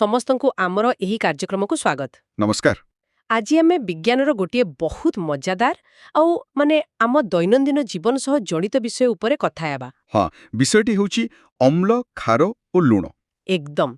ସମସ୍ତଙ୍କୁ ଆମର ଏହି କାର୍ଯ୍ୟକ୍ରମକୁ ସ୍ୱାଗତ। ନମସ୍କାର। ଆଜି ଆମେ ବିଜ୍ଞାନର ଗୋଟିଏ ବହୁତ ମଜାଦାର ଆଉ ମାନେ ଆମ ଦୈନନ୍ଦିନ ଜୀବନ ସହ ଜଡ଼ିତ ବିଷୟ ଉପରେ କଥା ହେବା। ହଁ, ବିଷୟଟି ହେଉଛି ଅମ୍ଳ, ଖାର ଓ ଲୁଣ। ଏକଦମ।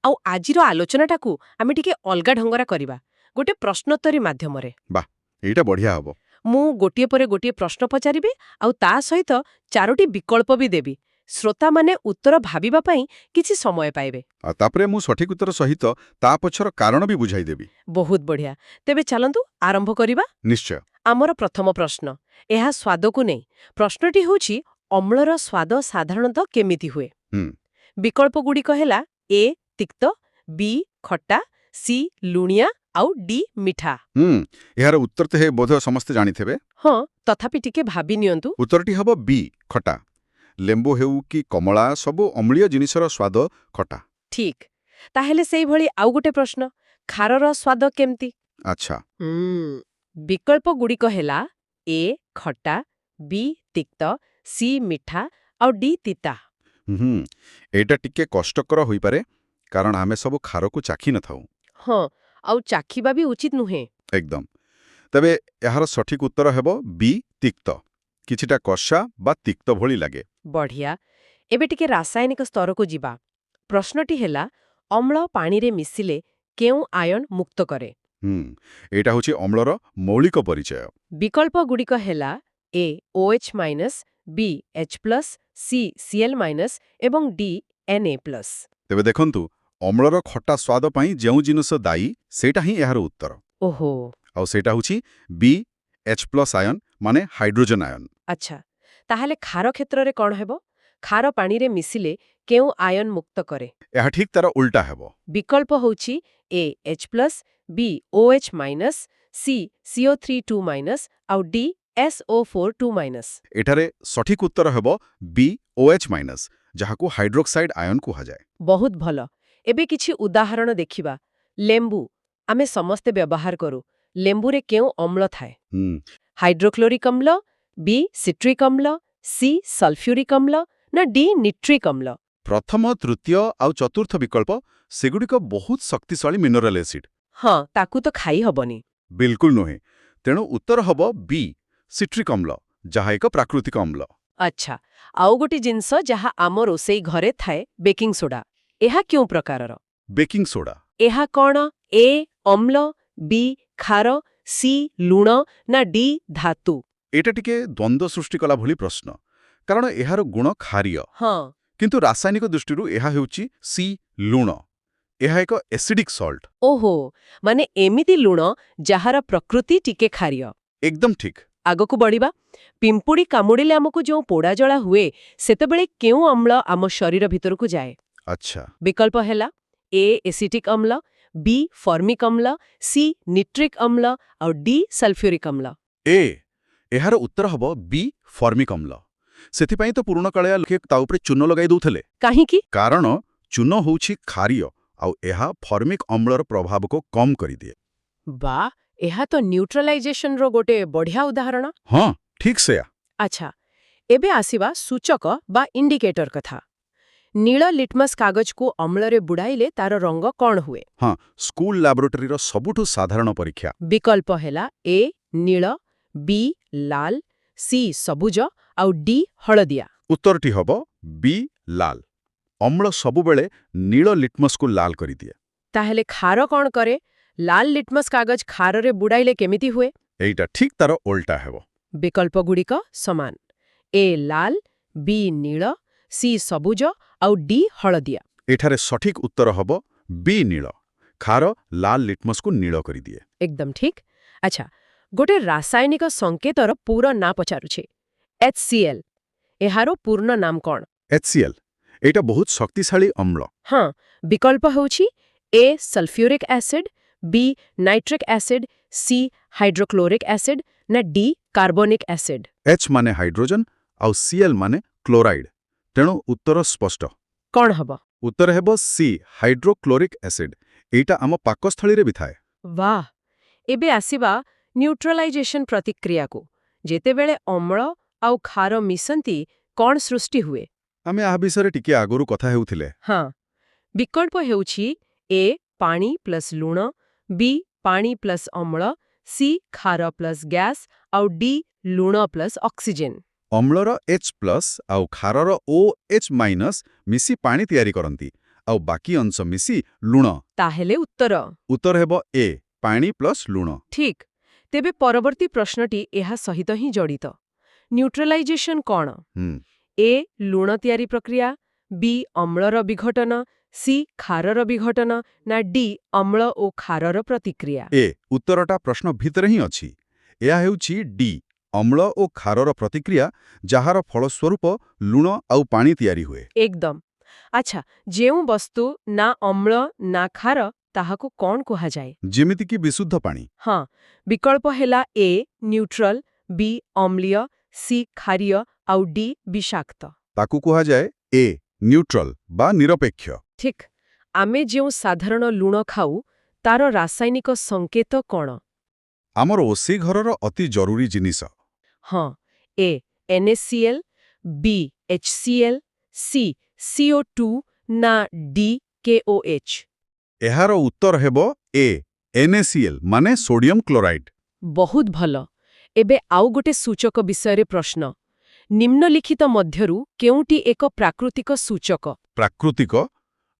ଆଉ ଆଜିର ଆଲୋଚନାଟାକୁ ଆମେ ଟିକେ ଅଲଗା ଢଙ୍ଗରେ କରିବା, ଗୋଟେ ପ୍ରଶ୍ନୋତ୍ତରୀ ମାଧ୍ୟମରେ। ବାহ, ଏଇଟା ବଢିଆ ହବ। ମୁଁ ଗୋଟିଏ ପରେ ଗୋଟିଏ ପ୍ରଶ୍ନ ପଚାରିବି ଆଉ ତା ସହିତ ଚାରୋଟି ବିକଳ୍ପ ବି ଦେବି। ଶ୍ରୋତାମାନେ ଉତ୍ତର ଭାବିବା ପାଇଁ କିଛି ସମୟ ପାଇବେ। ଆଉ ତାପରେ ମୁଁ ସଠିକ ଉତ୍ତର ସହିତ ତା ପଛର କାରଣ ବି ବୁଝାଇଦେବି। ବହୁତ ବଢିଆ। ତେବେ ଚାଲନ୍ତୁ ଆରମ୍ଭ କରିବା। ନିଶ୍ଚୟ। ଆମର ପ୍ରଥମ ପ୍ରଶ୍ନ, ଏହା ସ୍ୱାଦକୁ ନେଇ। ପ୍ରଶ୍ନଟି ହେଉଛି, ଅମ୍ଳର ସ୍ୱାଦ ସାଧାରଣତଃ କେମିତି ହୁଏ? ବିକଳ୍ପଗୁଡ଼ିକ ହେଲା ଏ ତିକ୍ତ, ବି ଖଟା, ସି ଲୁଣିଆ ଆଉ ଡି ମିଠା। ଏହାର ଉତ୍ତର ତ ବୋଧେ ସମସ୍ତେ ଜାଣିଥିବେ। ହଁ, ତଥାପି ଟିକେ ଭାବି ନିଅନ୍ତୁ। ଉତ୍ତରଟି ହେବ ବି, ଖଟା। ଲେମ୍ବୁ ହେଉ କି କମଳା, ସବୁ ଅମ୍ଳୀୟ ଜିନିଷର ସ୍ୱାଦ ଖଟା। ଠିକ୍। ତାହେଲେ ସେଇଭଳି ଆଉ ଗୋଟେ ପ୍ରଶ୍ନ, ଖାରର ସ୍ୱାଦ କେମିତି? ବିକଳ୍ପଗୁଡ଼ିକ ହେଲା ଏ ଖଟା, ବି ତିକ୍ତ, ସି ମିଠା ଆଉ ଡି ତିତା। ଏଇଟା ଟିକେ କଷ୍ଟକର ହୋଇପାରେ, କାରଣ ଆମେ ସବୁ ଖାରକୁ ଚାଖି ନଥାଉ। ହଁ, ଆଉ ଚାଖିବା ବି ଉଚିତ ନୁହେଁ। ଏକଦମ। ତେବେ ଏହାର ସଠିକ ଉତ୍ତର ହେବ ବି, ତିକ୍ତ। କିଛିଟା କଷା ବା ତିକ୍ତ ଭଳି ଲାଗେ। ବଢିଆ। ଏବେ ଟିକେ ରାସାୟନିକ ସ୍ତରକୁ ଯିବା। ପ୍ରଶ୍ନଟି ହେଲା, ଅମ୍ଳ ପାଣିରେ ମିଶିଲେ କେଉଁ ଆୟନ ମୁକ୍ତ କରେ? ଏଇଟା ହେଉଛି ଅମ୍ଳର ମୌଳିକ ପରିଚୟ। ବିକଳ୍ପଗୁଡ଼ିକ ହେଲା ଏ OH minus, B H plus, C Cl minus ଏବଂ ଡି Na plus. ତେବେ ଦେଖନ୍ତୁ, ଅମ୍ଳର ଖଟା ସ୍ୱାଦ ପାଇଁ ଯେଉଁ ଜିନିଷ ଦାୟୀ, ସେଇଟା ହିଁ ଏହାର ଉତ୍ତର। ଆଉ ସେଇଟା ହେଉଛି ବି, ଏଚ୍ ପ୍ଲସ୍ ଆୟନ, ମାନେ ହାଇଡ୍ରୋଜେନ୍ ଆୟନ। ଆଚ୍ଛା, ତାହେଲେ ଖାର କ୍ଷେତ୍ରରେ କ'ଣ ହେବ? ଖାର ପାଣିରେ ମିଶିଲେ କେଉଁ ଆୟନ ମୁକ୍ତ କରେ? ଏହା ଠିକ୍ ତାର ଉଲ୍ଟା ହେବ। ବିକଳ୍ପ ହେଉଛି ଏ H plus, B OH minus, C CO3 2 minus ଆଉ ଡି SO4 2 minus. ଏଠାରେ ସଠିକ ଉତ୍ତର ହେବ ବି, OH ମାଇନସ୍, ଯାହାକୁ ହାଇଡ୍ରୋକ୍ସାଇଡ୍ ଆୟନ କୁହାଯାଏ। ବହୁତ ଭଲ। ଏବେ କିଛି ଉଦାହରଣ ଦେଖିବା। ଲେମ୍ବୁ ଆମେ ସମସ୍ତେ ବ୍ୟବହାର କରୁ। ଲେମ୍ବୁରେ କେଉଁ ଅମ୍ଳ ଥାଏ? ହାଇଡ୍ରୋକ୍ଲୋରିକ୍ ଅମ୍ଳ, ବି ସିଟ୍ରିକ୍ ଅମ୍ଳ, ସି ସଲଫ୍ୟୁରିକ୍ ଅମ୍ଳ ନା ଡି ନିଟ୍ରିକ୍ ଅମ୍ଳ? ପ୍ରଥମ, ତୃତୀୟ ଆଉ ଚତୁର୍ଥ ବିକଳ୍ପ, ସେଗୁଡ଼ିକ ବହୁତ ଶକ୍ତିଶାଳୀ ମିନେରାଲ ଏସିଡ୍। ହଁ, ତାକୁ ତ ଖାଇ ହବନି। ବିଲକୁଲ ନୁହେଁ। ତେଣୁ ଉତ୍ତର ହେବ ବି, ସିଟ୍ରିକ୍ ଅମ୍ଳ, ଯାହା ଏକ ପ୍ରାକୃତିକ ଅମ୍ଳ। ଆଚ୍ଛା, ଆଉ ଗୋଟେ ଜିନିଷ ଯାହା ଆମ ରୋଷେଇ ଘରେ ଥାଏ, ବେକିଂ ସୋଡା। ଏହା କେଉଁ ପ୍ରକାରର? Baking soda. ଏହା କ'ଣ ଏ ଅମ୍ଳ, ବି ଖାର, ସି ଲୁଣ ନା ଡି ଧାତୁ? ଏଇଟା ଟିକେ ଦ୍ୱନ୍ଦ୍ୱ ସୃଷ୍ଟି କଲା ଭଳି ପ୍ରଶ୍ନ, କାରଣ ଏହାର ଗୁଣ ଖାରୀୟ। କିନ୍ତୁ ରାସାୟନିକ ଦୃଷ୍ଟିରୁ ଏହା ହେଉଛି ସି, ଲୁଣ। ଏହା ଏକ ଏସିଡିକ୍ ସଲ୍ଟ। ଓହୋ, ମାନେ ଏମିତି ଲୁଣ ଯାହାର ପ୍ରକୃତି ଟିକେ ଖାରୀୟ। ଏକଦମ ଠିକ୍। ଆଗକୁ ବଢ଼ିବା। ପିମ୍ପୁଡ଼ି କାମୁଡ଼ିଲେ ଆମକୁ ଯେଉଁ ପୋଡ଼ାଜଳା ହୁଏ, ସେତେବେଳେ କେଉଁ ଅମ୍ଳ ଆମ ଶରୀର ଭିତରକୁ ଯାଏ? ବିକଳ୍ପ ହେଲା ଏ ଏସିଟିକ୍ ଅମ୍ଳ, ବି ଫର୍ମିକ୍ ଅମ୍ଳ, ସି ନିଟ୍ରିକ୍ ଅମ୍ଳ ଆଉ ଡି ସଲଫ୍ୟୁରିକ୍ ଅମ୍ଳ। ଏହାର ଉତ୍ତର ହେବ ବି, ଫର୍ମିକ୍ ଅମ୍ଳ। ସେଥିପାଇଁ ତ ପୁରୁଣା କାଳିଆ ଲୋକେ ତା ଉପରେ ଚୂନ ଲଗାଇ ଦଉଥିଲେ। କାହିଁକି? କାରଣ ଚୂନ ହେଉଛି ଖାରୀୟ ଆଉ ଏହା ଫର୍ମିକ୍ ଅମ୍ଳର ପ୍ରଭାବକୁ କମ୍ କରିଦିଏ। ବାଃ, ଏହା ତ ନ୍ୟୁଟ୍ରାଲାଇଜେସନର ଗୋଟେ ବଢ଼ିଆ ଉଦାହରଣ। ହଁ, ଠିକ୍ ସେୟା। ଆଚ୍ଛା, ଏବେ ଆସିବା ସୂଚକ ବା ଇଣ୍ଡିକେଟର କଥା। ନୀଳ ଲିଟମସ୍ କାଗଜକୁ ଅମ୍ଳରେ ବୁଡ଼ାଇଲେ ତାର ରଙ୍ଗ କ'ଣ ହୁଏ? ହଁ, ସ୍କୁଲ ଲାବୋରେଟୋରୀର ସବୁଠୁ ସାଧାରଣ ପରୀକ୍ଷା। ବିକଳ୍ପ ହେଲା ଏ ନୀଳ, ବି ଲାଲ, ସି ସବୁଜ ଆଉ ଡି ହଳଦିଆ। ଉତ୍ତରଟି ହେବ ବି, ଲାଲ। ଅମ୍ଳ ସବୁବେଳେ ନୀଳ ଲିଟମସକୁ ଲାଲ କରିଦିଏ। ତାହେଲେ ଖାର କ'ଣ କରେ? ଲାଲ ଲିଟମସ୍ କାଗଜ ଖାରରେ ବୁଡ଼ାଇଲେ କେମିତି ହୁଏ? ଏଇଟା ଠିକ୍ ତାର ଓଲଟା ହେବ। ବିକଳ୍ପଗୁଡ଼ିକ ସମାନ, ଏ ଲାଲ, ବି ନୀଳ, ସି ସବୁଜ ଆଉ ଡି ହଳଦିଆ। ଏଠାରେ ସଠିକ ଉତ୍ତର ହେବ ବି, ନୀଳ। ଖାର ଲାଲ ଲିଟମସକୁ ନୀଳ କରିଦିଏ। ଏକଦମ ଠିକ୍। ଆଚ୍ଛା, ଗୋଟେ ରାସାୟନିକ ସଂକେତର ପୁରା ନାଁ ପଚାରୁଛି। HCl, ଏହାର ପୂର୍ଣ୍ଣ ନାମ କ'ଣ? HCl, ଏଇଟା ବହୁତ ଶକ୍ତିଶାଳୀ ଅମ୍ଳ। ହଁ, ବିକଳ୍ପ ହେଉଛି A sulphuric acid, B nitric acid, C hydrochloric acid ନା ଡି କାର୍ବୋନିକ୍ ଏସିଡ୍। H ମାନେ ହାଇଡ୍ରୋଜେନ୍ ଆଉ Cl ମାନେ କ୍ଲୋରାଇଡ୍। ତେଣୁ ଉତ୍ତର ସ୍ପଷ୍ଟ। କ'ଣ ହବ? ଉତ୍ତର ହେବ ସି, ହାଇଡ୍ରୋକ୍ଲୋରିକ୍ ଏସିଡ୍। ଏଇଟା ଆମ ପାକସ୍ଥଳୀରେ ବି ଥାଏ। ବାଃ! ଏବେ ଆସିବା ନ୍ୟୁଟ୍ରାଲାଇଜେସନ ପ୍ରତିକ୍ରିୟାକୁ। ଯେତେବେଳେ ଅମ୍ଳ ଆଉ ଖାର ମିଶନ୍ତି, କ'ଣ ସୃଷ୍ଟି ହୁଏ? ଆମେ ଏହା ବିଷୟରେ ଟିକେ ଆଗରୁ କଥା ହେଉଥିଲେ। ହଁ, ବିକଳ୍ପ ହେଉଛି ଏ ପାଣି ପ୍ଲସ୍ ଲୁଣ, ବି ପାଣି ପ୍ଲସ୍ ଅମ୍ଳ, ସି ଖାର ପ୍ଲସ୍ ଗ୍ୟାସ୍ ଆଉ ଡି ଲୁଣ ପ୍ଲସ୍ ଅକ୍ସିଜେନ୍। ଅମ୍ଳର H plus ଆଉ ଖାରର OH ମାଇନସ୍ ମିଶି ପାଣି ତିଆରି କରନ୍ତି, ଆଉ ବାକି ଅଂଶ ମିଶି ଲୁଣ। ତାହେଲେ ଉତ୍ତର? ଉତ୍ତର ହେବ ଏ, ପାଣି ପ୍ଲସ୍ ଲୁଣ। ଠିକ୍। ତେବେ ପରବର୍ତ୍ତୀ ପ୍ରଶ୍ନଟି ଏହା ସହିତ ହିଁ ଜଡ଼ିତ। ନ୍ୟୁଟ୍ରାଲାଇଜେସନ୍ କ'ଣ? ଏ ଲୁଣ ତିଆରି ପ୍ରକ୍ରିୟା, ବି ଅମ୍ଳର ବିଘଟନ, ସି ଖାରର ବିଘଟନ ନା ଡି ଅମ୍ଳ ଓ ଖାରର ପ୍ରତିକ୍ରିୟା? ଏ, ଉତ୍ତରଟା ପ୍ରଶ୍ନ ଭିତରେ ହିଁ ଅଛି। ଏହା ହେଉଛି ଡି, ଅମ୍ଳ ଓ ଖାରର ପ୍ରତିକ୍ରିୟା, ଯାହାର ଫଳସ୍ୱରୂପ ଲୁଣ ଆଉ ପାଣି ତିଆରି ହୁଏ। ଏକଦମ। ଆଚ୍ଛା, ଯେଉଁ ବସ୍ତୁ ନା ଅମ୍ଳ ନା ଖାର, ତାହାକୁ କ'ଣ କୁହାଯାଏ? ଯେମିତିକି ବିଶୁଦ୍ଧ ପାଣି। ହଁ, ବିକଳ୍ପ ହେଲା ଏ ନ୍ୟୁଟ୍ରାଲ, ବି ଅମ୍ଳୀୟ, ସି ଖାରୀୟ ଆଉ ଡି ବିଷାକ୍ତ। ତାକୁ କୁହାଯାଏ ଏ, ନ୍ୟୁଟ୍ରାଲ ବା ନିରପେକ୍ଷ। ଠିକ୍। ଆମେ ଯେଉଁ ସାଧାରଣ ଲୁଣ ଖାଉ, ତାର ରାସାୟନିକ ସଂକେତ କ'ଣ? ଆମ ରୋଷେଇ ଘରର ଅତି ଜରୁରୀ ଜିନିଷ। ହଁ, ଏ NaCl, ବି HCl, C CO2 ନା ଡି KOH? ଏହାର ଉତ୍ତର ହେବ ଏ, NaCl ମାନେ ସୋଡିୟମ କ୍ଲୋରାଇଡ୍। ବହୁତ ଭଲ। ଏବେ ଆଉ ଗୋଟେ ସୂଚକ ବିଷୟରେ ପ୍ରଶ୍ନ। ନିମ୍ନଲିଖିତ ମଧ୍ୟରୁ କେଉଁଟି ଏକ ପ୍ରାକୃତିକ ସୂଚକ? ପ୍ରାକୃତିକ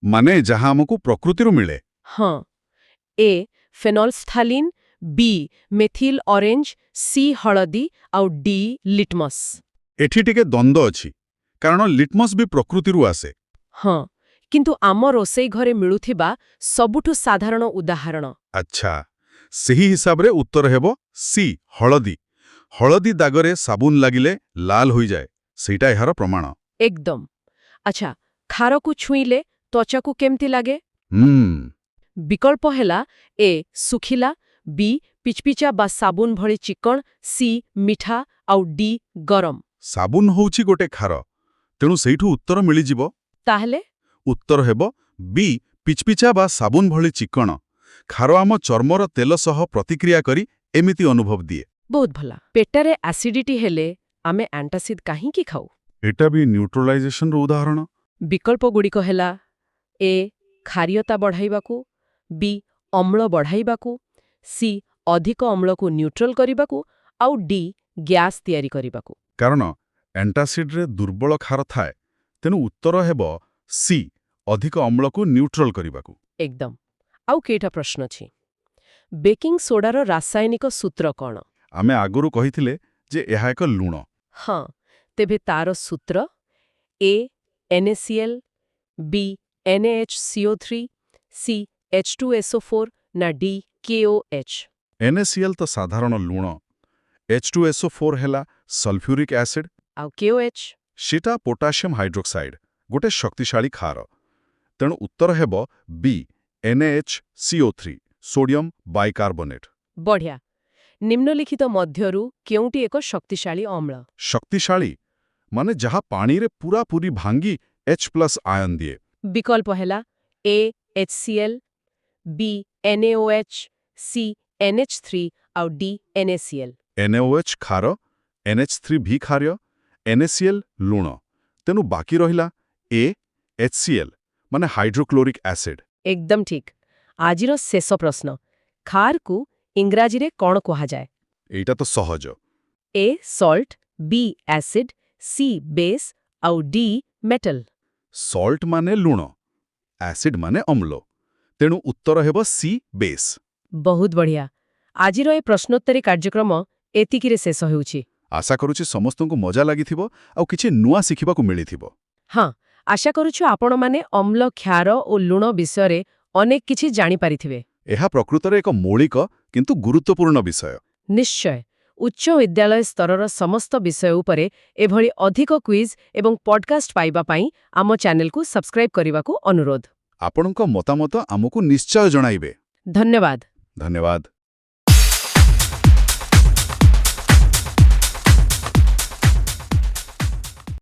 ମାନେ ଯାହା ଆମକୁ ପ୍ରକୃତିରୁ ମିଳେ। ହଁ, ଏ ଫେନଲ୍ଫଥାଲିନ୍, ବି ମେଥିଲ ଅରେଞ୍ଜ, ସି ହଳଦୀ ଆଉ ଡି ଲିଟମସ୍। ଏଠି ଟିକେ ଦ୍ୱନ୍ଦ୍ୱ ଅଛି, କାରଣ ଲିଟମସ୍ ବି ପ୍ରକୃତିରୁ ଆସେ। ହଁ, କିନ୍ତୁ ଆମ ରୋଷେଇ ଘରେ ମିଳୁଥିବା ସବୁଠୁ ସାଧାରଣ ଉଦାହରଣ। ଆଚ୍ଛା, ସେହି ହିସାବରେ ଉତ୍ତର ହେବ ସି, ହଳଦୀ। ହଳଦୀ ଦାଗରେ ସାବୁନ ଲାଗିଲେ ଲାଲ ହୋଇଯାଏ, ସେଇଟା ଏହାର ପ୍ରମାଣ। ଏକଦମ। ଆଚ୍ଛା, ଖାରକୁ ଛୁଇଁଲେ ତ୍ୱଚାକୁ କେମିତି ଲାଗେ? ବିକଳ୍ପ ହେଲା ଏ ଶୁଖିଲା, ବି ପିଚପିଚା ବା ସାବୁନ ଭଳି ଚିକ୍କଣ, ସି ମିଠା ଆଉ ଡି ଗରମ। ସାବୁନ ହେଉଛି ଗୋଟେ ଖାର, ତେଣୁ ସେଇଠୁ ଉତ୍ତର ମିଳିଯିବ। ତାହେଲେ? ଉତ୍ତର ହେବ ବି, ପିଚପିଚା ବା ସାବୁନ ଭଳି ଚିକ୍କଣ। ଖାର ଆମ ଚର୍ମର ତେଲ ସହ ପ୍ରତିକ୍ରିୟା କରି ଏମିତି ଅନୁଭବ ଦିଏ। ବହୁତ ଭଲ। ପେଟରେ ଆସିଡିଟି ହେଲେ ଆମେ ଆଣ୍ଟାସିଡ୍ କାହିଁକି ଖାଉ? ଏଟା ବି ନ୍ୟୁଟ୍ରାଲାଇଜେସନର ଉଦାହରଣ। ବିକଳ୍ପଗୁଡ଼ିକ ହେଲା ଏ ଖାରୀୟତା ବଢ଼ାଇବାକୁ, ବି ଅମ୍ଳ ବଢ଼ାଇବାକୁ, ସି ଅଧିକ ଅମ୍ଳକୁ ନ୍ୟୁଟ୍ରାଲ କରିବାକୁ ଆଉ ଡି ଗ୍ୟାସ୍ ତିଆରି କରିବାକୁ। କାରଣ ଆଣ୍ଟାସିଡ୍ରେ ଦୁର୍ବଳ ଖାର ଥାଏ, ତେଣୁ ଉତ୍ତର ହେବ ସି, ଅଧିକ ଅମ୍ଳକୁ ନ୍ୟୁଟ୍ରାଲ କରିବାକୁ। ଏକଦମ। ଆଉ କେଇଟା ପ୍ରଶ୍ନ ଅଛି। ବେକିଂ ସୋଡାର ରାସାୟନିକ ସୂତ୍ର କ'ଣ? ଆମେ ଆଗରୁ କହିଥିଲେ ଯେ ଏହା ଏକ ଲୁଣ। ହଁ, ତେବେ ତାର ସୂତ୍ର? ଏ NaCl, ବି NaHCO3, C H2SO4 ନା ଡି KOH? NaCl ତ ସାଧାରଣ ଲୁଣ। H2SO4 ହେଲା ସଲଫ୍ୟୁରିକ୍ ଆସିଡ୍। ଆଉ KOH? ସେଟା ପୋଟାସିୟମ୍ ହାଇଡ୍ରୋକ୍ସାଇଡ୍, ଗୋଟେ ଶକ୍ତିଶାଳୀ ଖାର। ତେଣୁ ଉତ୍ତର ହେବ ବି, NaHCO3, sodium bicarbonate. ବଢ଼ିଆ। ନିମ୍ନଲିଖିତ ମଧ୍ୟରୁ କେଉଁଟି ଏକ ଶକ୍ତିଶାଳୀ ଅମ୍ଳ? ଶକ୍ତିଶାଳୀ ମାନେ ଯାହା ପାଣିରେ ପୂରାପୂରି ଭାଙ୍ଗି H plus ଆୟନ ଦିଏ। ବିକଳ୍ପ ହେଲା ଏ HCl, ବି NaOH, C NH3 ଆଉ ଡି NaCl। NaOH ଖାର, NH3 ବି ଖାରୀୟ, NaCl ଲୁଣ। ତେଣୁ ବାକି ରହିଲା ଏ, HCl ମାନେ ହାଇଡ୍ରୋକ୍ଲୋରିକ୍ ଆସିଡ୍। ଏକଦମ ଠିକ୍। ଆଜିର ଶେଷ ପ୍ରଶ୍ନ। ଖାରକୁ ଇଂରାଜୀରେ କ'ଣ କୁହାଯାଏ? ଏଇଟା ତ ସହଜ। ଏ ସଲ୍ଟ, ବି ଆସିଡ୍, ସି ବେସ୍ ଆଉ ଡି ମେଟାଲ। ସଲ୍ଟ ମାନେ ଲୁଣ, ଆସିଡ୍ ମାନେ ଅମ୍ଳ। ତେଣୁ ଉତ୍ତର ହେବ ସି, ବେସ୍। ବହୁତ ବଢ଼ିଆ। ଆଜିର ଏ ପ୍ରଶ୍ନୋତ୍ତରୀ କାର୍ଯ୍ୟକ୍ରମ ଏତିକିରେ ଶେଷ ହେଉଛି। ଆଶା କରୁଛି ସମସ୍ତଙ୍କୁ ମଜା ଲାଗିଥିବ ଆଉ କିଛି ନୂଆ ଶିଖିବାକୁ ମିଳିଥିବ। ହଁ, ଆଶା କରୁଛୁ ଆପଣମାନେ ଅମ୍ଳ, କ୍ଷାର ଓ ଲୁଣ ବିଷୟରେ ଅନେକ କିଛି ଜାଣିପାରିଥିବେ। ଏହା ପ୍ରକୃତରେ ଏକ ମୌଳିକ କିନ୍ତୁ ଗୁରୁତ୍ୱପୂର୍ଣ୍ଣ ବିଷୟ। ନିଶ୍ଚୟ। ଉଚ୍ଚ ବିଦ୍ୟାଳୟ ସ୍ତରର ସମସ୍ତ ବିଷୟ ଉପରେ ଏଭଳି ଅଧିକ କ୍ୱିଜ୍ ଏବଂ ପଡକାଷ୍ଟ ପାଇବା ପାଇଁ ଆମ ଚ୍ୟାନେଲକୁ ସବସ୍କ୍ରାଇବ୍ କରିବାକୁ ଅନୁରୋଧ। ଆପଣଙ୍କ ମତାମତ ଆମକୁ ନିଶ୍ଚୟ ଜଣାଇବେ। ଧନ୍ୟବାଦ। ଧନ୍ୟବାଦ।